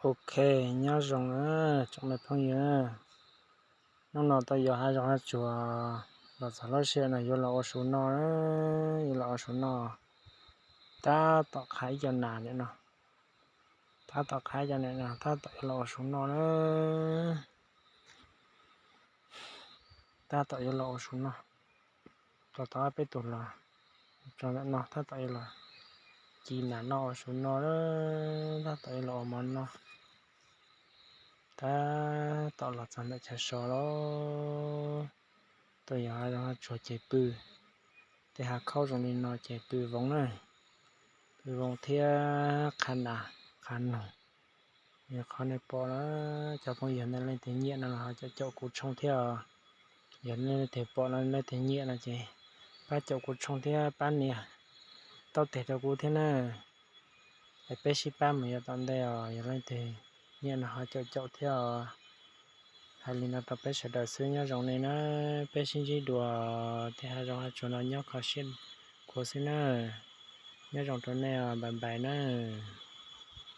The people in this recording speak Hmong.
Ok, nyob zoo na tsoom me phooj ywg. Hnub no tau yos hav zoov hav tsuag los txog lub sij hawm no yuav los ua su noj, yuav los ua su noj. Tab tom qhaib ib co nas no, tab tom qhaib ib co nas no, tab tom yuav los ua su noj na. Tab tom yuav los ua su noj. Tau tau peb tus los tso ntawm no, tab tom yuav los ci nas noj ua su noj, tab tom yuav los ua mov noj. Tab tom los txog ntawm chaw so lawm. Tau yos hav zoov hav tsuag ces pw, tej hav khaub zoo li no ces pw voos na, pw voos thiab qha nas qha noog. Yog qhov nej pom na, cov phooj ywg nej leej twg nyiam no los ho caum caum kuv tshooj thiab os. Yog nej leej twg pom no leej twg nyiam no ces pab caum kuv tshooj thiab pab nias taub teg rau kuv thiab na. Es peb sib pab mus yav tom ntej os, yog leej twg nyiam no ho caum caum thiab os. Hais li no rau peb sawv daws xwb, nyob zoo nej na, peb sib ntsib dua tej hav zoov hav tsuag no nyob kho siab khuav xwb na. Nyob zoo rau nej os, bye bye na.